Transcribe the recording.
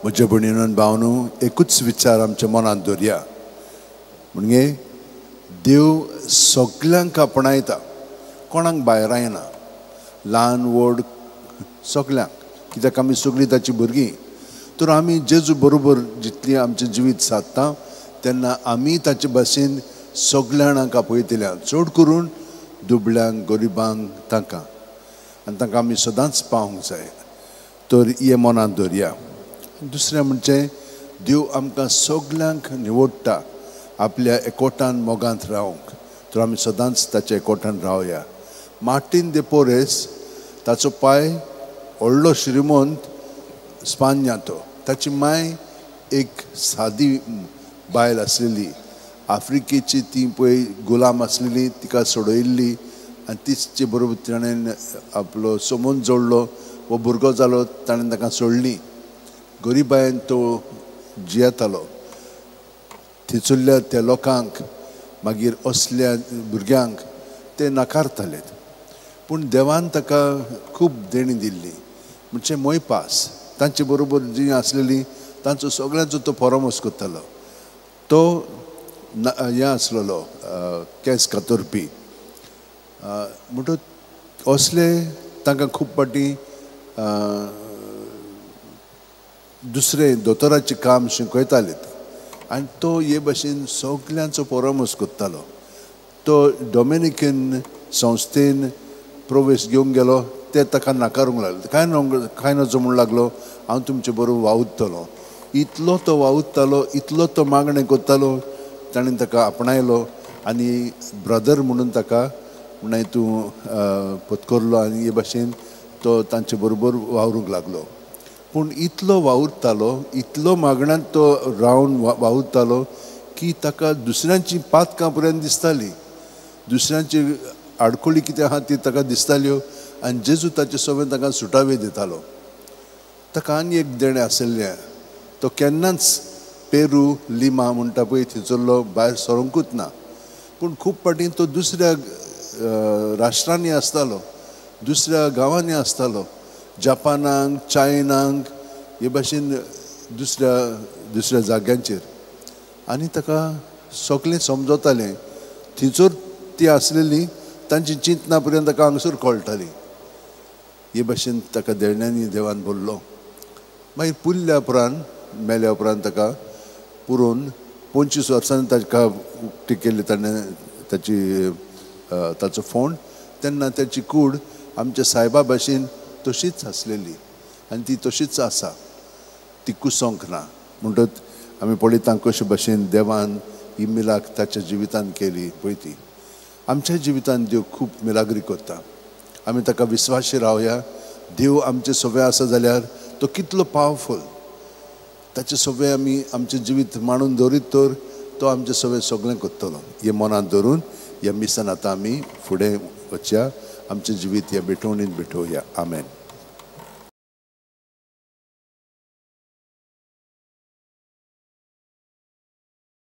म्हज्या भयणीन भावनू, एकूच विचार आमच्या मनांत दवरया, म्हणजे देव सगल्यांक आपणायता, कोणाक भायर आयना, ल्हान व्हड सगल्यांक, कित्याक आमी सगळीं ताची भुरगीं. तर आमी जेजू बरोबर जितली आमचें जिवीत सादता तेन्ना आमी ताचे भाशेन सगल्या जाणांक आपयतल्या, चड करून दुबळ्यांक, गरिबांक, तांकां, आनी तांकां आमी सदांच पावंक जाय. तर हें मनांत दवरया. दुसरें म्हणजे देव आमकां सगल्यांक निवडटा आपल्या एकवटान मोगांत रावंक, तर आमी सदांच ताच्या एकवटान रावया. मार्टीन दे पोरेस, ताचो पाय व्हडलो श्रीमंत स्पान्या तो, ताची माय एक सादी बायल आसलेली, आफ्रिकेची ती पळय गुलाम आसलेली, तिका सोडयल्ली आनी तिचे बरोबर ताणें आपलो समून जोडलो, हो भुरगो जालो, ताणें ताका सोडली. गरिबायेन तो जियेतालो. थंयसरल्या त्या लोकांक मागीर असल्या भुरग्यांक ते नाकारताले, पूण देवान ताका खूब देणी दिल्ली, म्हणजे मोयपास. तांचे बरोबर जी आसलेली तांचो सगळ्यांचो तो परामर्श करतालो. तो हें आसलेलो केंस कातरपी, म्हणटकच असले तांकां खूब फावटी दुसरे दोतोराचें काम शिकयताले आनी तो हे भाशेन सगल्यांचो परामर्श करतालो. तो डॉमिनिकन संस्थेन प्रवेश घेवंक गेलो, ते ताका नाकारूंक लागले, कांय नजो म्हणूंक लागलो, हांव तुमचे बरोबर वावुरतलो. इतलो तो वावुरतालो, इतलो तो मागणें करतालो, ताणें ताका आपणायलो आनी ब्रदर म्हणून ताका म्हणून तूं पत्करलो आनी हे भाशेन तो तांचे बरोबर वावरूंक लागलो. पूण इतलो वावुरतालो, इतलो मागण्यांत तो रावन वावुरतालो की ताका दुसऱ्यांची पातकां पर्यंत दिसताली, दुसऱ्यांची आडखळी कितें आहा ती ताका दिसताल्यो आनी जेजू ताचे सगळें ताका सुटावे दितालो. ताका आनी एक देणें आशिल्लें, तो केन्नाच पेरू लिमा म्हणटा पळय थंयसरलो भायर सरूंकूच ना, पूण खूब फावटी तो दुसऱ्या राष्ट्रांनी आसतालो, दुसऱ्या गांवांनी आसतालो, जपानाक, चायनाक, हे भाशेन दुसऱ्या दुसऱ्या जाग्यांचेर, आनी ताका सगळें समजतालें. थंयसर ती आसलेली तांची चिंतना पर्यंत ताका हांगसर कळटाली. हे भाशेन ताका देण्यांनी देवान भरलो. मागीर पुरल्या उपरांत, मेल्या उपरांत ताका पुरोवन 25 वर्सांनी ताका उक्ती केल्ली ताणें ताची ताचो फोंड. तेन्ना ताची कूड आमच्या सायबा भाशेन तशीच आसलेली आनी ती तशीच आसा, ती कुसोंक ना. म्हणटच आमी पळयता कशे भाशेन देवान ही मिलाक ताच्या जिवितान केली पळय ती. आमच्या जिवितान देव खूब मिलाग्री करता. आमी ताका विस्वाशी रावया. देव आमचे सगळे आसा जाल्यार तो कितलो पावरफूल, ताचे सगळे आमी आमचें जिवीत मांडून दवरीत तर तो आमचें सगळें सगळें करतलो. हें मनांत धरून ह्या मिसान आतां आमी फुडें वचया, आमचें जिवीत ह्या भेटवणीन भेटोवया. आमेन.